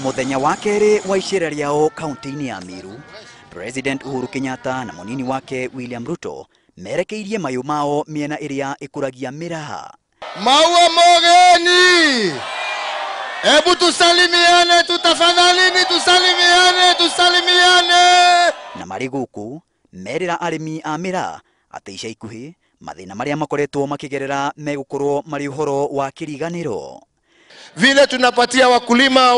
Muthenya wa kerĩ wa icera rĩao kaunti-inĩ ya Meru, President Uhuru Kenyatta na munini wake William Ruto merekeirie mayũ mao mĩena ĩrĩa ĩkũragia mĩraha. Maua mogeni, hebu tusalimiane tu tafadhalini, tusalimiane, tusalimiane. Na marĩ gũkũ merĩra arĩmi a mĩraa atĩ ica ikuhĩ mathĩna marĩa makoretwo makĩgerera megũkorwo marĩ ũhoro wa kĩriganĩro. Vile tunapatia wakulima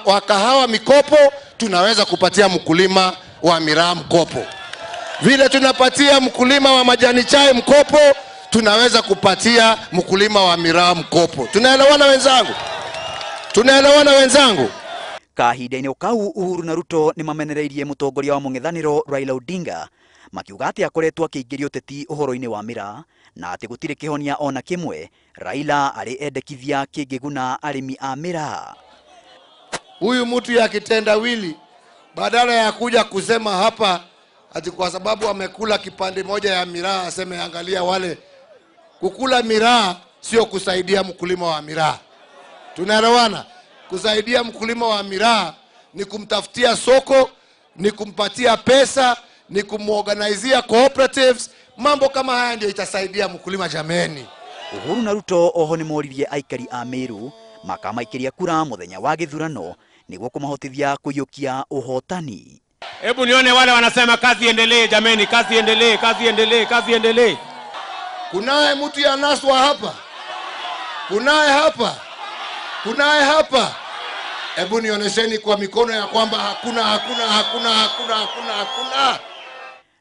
wa kahawa mikopo, tunaweza kupatia mkulima wa miraa mkopo. Vile tunapatia mkulima wa majani chai mkopo, tunaweza kupatia mkulima wa miraa mkopo. Tunaelewana wenzangu? Tunaelewana wenzangu? Kahinda-inĩ kau Uhuru na Ruto nĩ mamenereirie mũtongoria wa mũng'ethanĩro Raila Odinga makiuga atĩ akoretwo akĩingĩria ũteti ũhoro-inĩ wa miraa na atĩ gũtirĩ kĩhonia ona kĩmwe Raila arĩ endekithia kĩngĩguna arĩmi a miraa. Huyu mtu ya kitendawili badala ya kuja kusema hapa ati kwa sababu amekula kipande moja ya miraa aseme angalia wale. Kukula miraa sio kusaidia mkulima wa miraa. Tunaelewana? Kusaidia mkulima wa miraa ni kumtafutia soko, ni kumpatia pesa, ni kumorganizia cooperatives. Mambo kama haya ndio itasaidia mkulima jameni. Uhuru na Ruto oho nĩ moririe aikari a Meru makamaikĩria kura mũthenya wa gĩthurano nĩguo kũmahotithia kũiyũkia ũhotani. Hebu nione wale wanasema kazi endelee jameni, kazi endelee, kazi endelee, kazi endelee. Kunaye mtu ya naswa hapa? Kunaye hapa? Kunaye hapa? Hebu nionesheni kwa mikono ya kwamba hakuna, hakuna, hakuna, hakuna, hakuna, hakuna.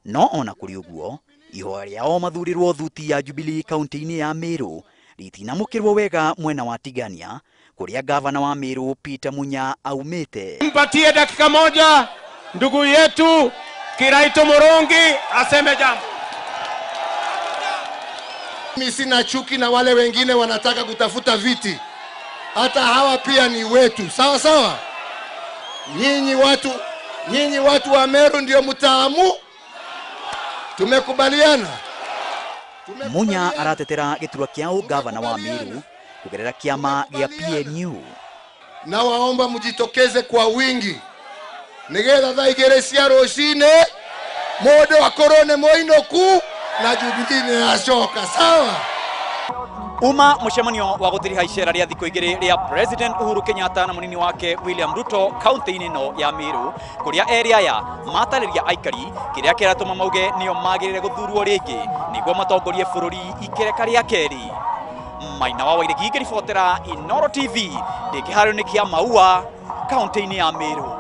No ona kũrĩ ũguo, ihoya rĩao mathurirwo thuti ya Jubilee kaunti-inĩ ya Meru ritinamũkĩrwo wega mwena wa Tigania kũrĩa gavana wa Meru Peter Munya aumĩte. Mpatie dakika moja ndugu yetu Kiraito Murungi aseme jambo. Mimi sina chuki na wale wengine wanataka kutafuta viti. Hata hawa pia ni wetu. Sawa sawa? Nyinyi watu wa Meru ndio mtaamu. Tumekubaliana. Munya aratetera gĩturwa kĩa ũgavana wa Meru kũgerera kĩama gĩa PNU. Na waomba mjitokeze kwa wingi nigetha thaa igĩrĩ cia rũcinĩ mũndũ akorwo nĩ mũinũku na Jubilee nĩ yacoka. Sawa? Uma mũcemanio wa gũtiriha icera rĩa thikũ igĩrĩ rĩa President Uhuru Kenyatta na mũnini wake William Ruto kaunti-inĩ ĩno ya Meru kũrĩa erĩ aya matarĩria aikari kĩrĩa kĩratũma mauge nĩo magĩrĩire gũthurwo rĩngĩ nĩguo matongorie bũrũri ikereka rĩa kerĩ. Maina wa Wairegi ngĩribotera Inooro TV ndĩ kĩharo-inĩ kĩa Maua kaunti-inĩ ya Meru.